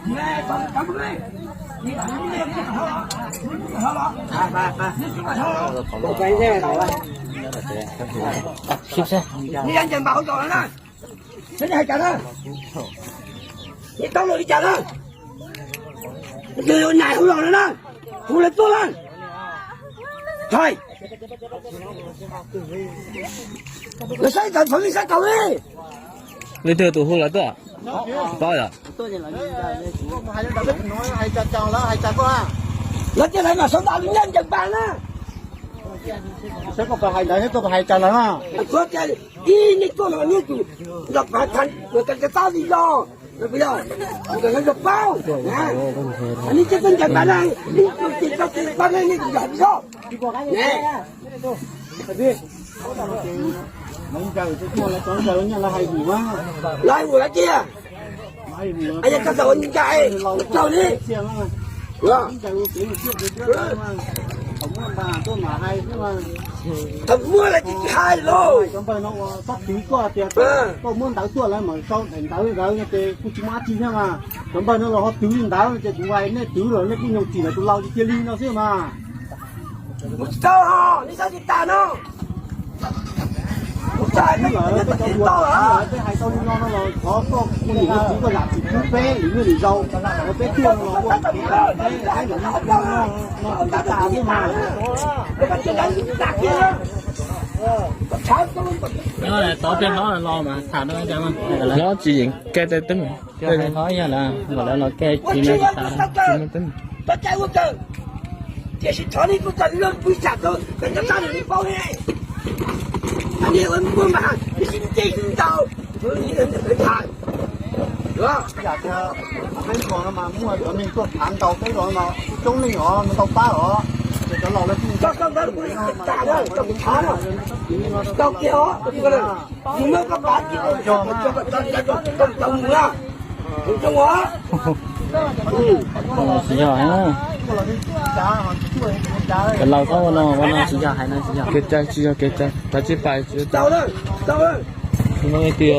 Neb yeej ncees npaum hauv zos no na, neb hais cas na? Neb tau lus li cas na? Nws yuav nais hu los no na, hu lawv tuaj na. Hais, lawv saib tau, txhob li saib tau li. Leej twg tus hu lawv tuaj? Tsis paub yom? Lawv tias lawv mam sawv ntaus li nyob ncees npas na. Hais tias ib neb tuaj no neb tus los pas tha, tab li los, yog, yog paub, nej tsis tuaj ncees npas na, ib tug tsis tau tsis paub nej, nej tus yog hais tias, lawv hais ua lawv tiag, yog koj txawm ua ncai, txaus li. Thaum muaj lawv tsis hais lauj. Koj muab ntawv tuaj lawv mam sau daim ntawv ntawd no ces kuj tsis muaj dab tsi thiab mas. Cov npawg no los ho twv li ntawd no ces kuv hais nej twv los nej kuj nyoo txim lawv tus laus cia li no xwb mas. Kuv tsis tau, nej saib tsis tas no. Kuv tsis hais, nej tsis tau lawm. Peb hais tau li no no los thov koj kuj nim no twv koj zam txim pub peb lwm niaj lwm zaus, peb tuaj no los ua peb lwm niaj no no tas tas xwb mas. Nyob tod peb hlob los mas tham no cas mas hlob tsis yeem ke tej teb. Hais no yog lawm, kom lawv los ke tsis no tsis tas. Txhob caij ua kawg, tiam sis thov nej kuj tau lub pwj xam rau peb cov tag lwm paub ne. Ani ua muaj mas, nej sib nce sib ntaus, tham. Yam tias peb nkaus no mas muaj cov neeg tuaj tham ntaus peb los no kuj coob leej os, nws tau pab os. Ces cov laus lawv kuj tau tag na, tau kuv tham na, tau kiag os. Mus muab koj pav tis, tau mus na. Tsis yog, cov laus txhob ua no ua no, tsis yog hais no tsis yog. Kev cai tsis yog kev cai, kav tsij pais. Tsis muaj leej twg.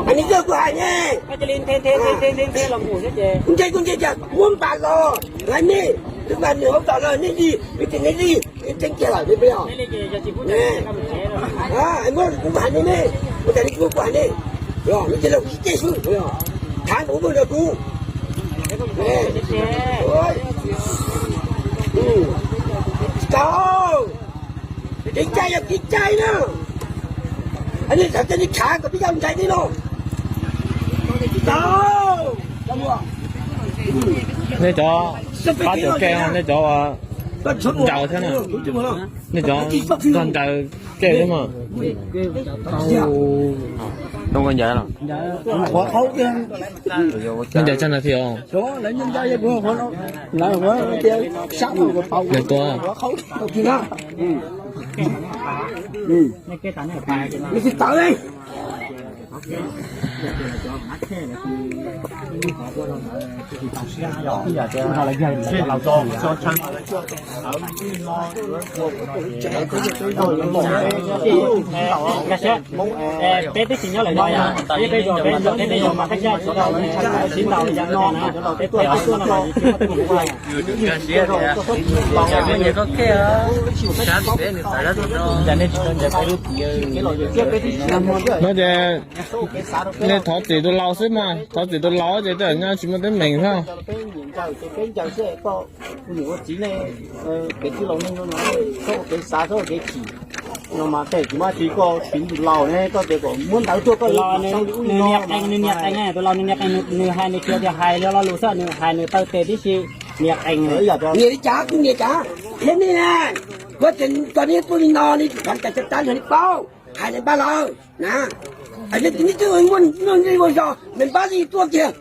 Nws yog kuv hais ne. Ntshe kuv ntsia cas muab npas los laiv nej, twb mas nws hauv tom no nej li, vim tias nej li, tseeb kiag lawm nej peb os. Muab kuv hais nej ne, kuv tas li kuv kuv hais nej, nej cia li kuv tsis cem xwb, thav kuv muaj nrog kuv. Tsis tau, kev cai yog kev cai na. Nej txhob cia li khav kom peb yau ntsais nej no. Tsis tau. Nej cov pab cov ke, nej cov ncaws thiab na. Nej cov ncaws ke thiab mas. Ncaws tag na thiab. Nws tuag. Peb twb tsis nyob lawm no, peb peb zuag peb ntaus peb peb yuav mas peb sib ntaus li cas no na, peb tuaj peb tuaj no mas yus tsis muaj tus ua. No ces nej thov txim tus laus xwb mas, thov txim tus laus ces tej zaum nyob tsis muaj teeb meem thiab. Ua niam ua txiv ne, kev tij laus neeg no no, txhob ua kev xav txhob ua kev chim. No mas tej tsis muaj tsi, koj txiv tus laus ne koj tias kom muab ntawv tuaj koj li nws niag qees, nws niag qees, tus laus nws niag qees, nws hais nws tsis tias hais li lo lus xwb, nws hais nws taw tes tib si, niag qees. Niam li cas kuv niam cas, thiab nej na, kuv tias tso nej tuaj li no nej tsis khav cas tsa tab nrog nej paub, hais nais npab lawm na. Nej twb muaj noj nqi ua zog, nais npab li tuaj kiag.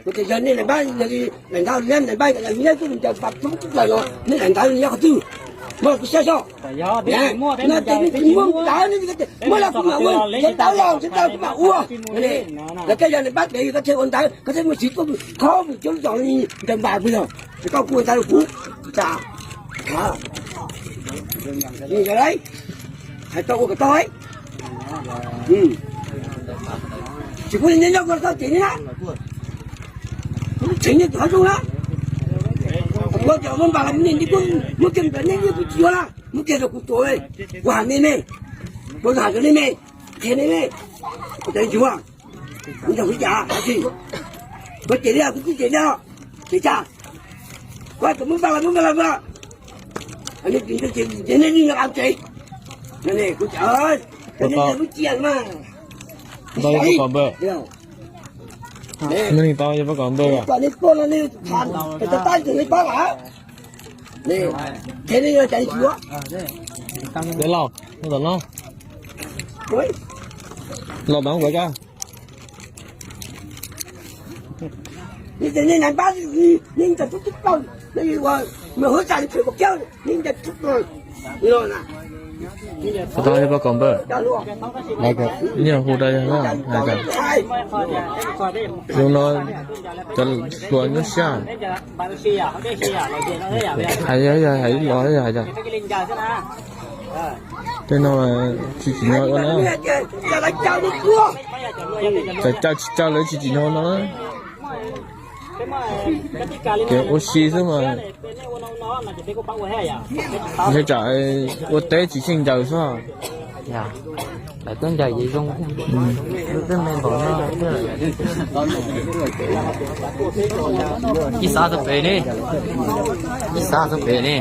Kuv tias yog nej nais npab yog li nais npab, nais npab nyob tuaj ncaws pas tub plaws los nej nais npab nyob qhov twg? Muab kuv saib soj. No ces nej tsis muaj ntawv, nej muab los kuv mam ua, tsev ntawv los tsev ntawv kuv mam ua. Lawv tej yog nws pab dev, koj thiaj ua ntawv, koj thiaj muaj txiv tuaj khob mus coob zos li ncaws npas puas yog? Ces koj kuj ua ntawv rau kuv, tsam hais tau ua kom tau. Tsis muaj li nej nyob koj txhob cem nej na. Kuv tseem nyob tus hauv zoo na. Kuv cov muab npas los nej nti kuj muab kiag ntawm nej nyob kuv tsis yuav na, muab kiag rau kuv tuav, kuv hais nej me, kuv hais rau nej me, qhia nej me. Kuv cov yuav, kuv cov kuv cas, kuv cem li, kuv twb cem li, cem cas? Kuv hais kom muab npas los muab npas los mas. Ces nej li no am tsev, kuv cem, lub cia mas. Tau yog pab kom npawg. Nej tau yog pab kom npawg. Kom nej tuaj no nej, tab tab ntawm nej pab lawm. Qhia nej yog cas yuav. Dej los, los tom no. Los tom kuv cas. Tau yog pab kom npawg. Nyiaj hu rau yog na, hais tias zoo no cov hluas nyuaj siab. Hais yog hais los hais tias tej no tsis tsim nyog ua na. Txawm caw tsis caw lawv tsis tsim nyog no na. Kev ua si xwb mas, nyob tsam ua teb tsis xyeej ncaws xwb. Lawv tuaj ncaws ces zoo, lub teb me npaum no. Ib xav txog pem ne, ib xav txog pem ne.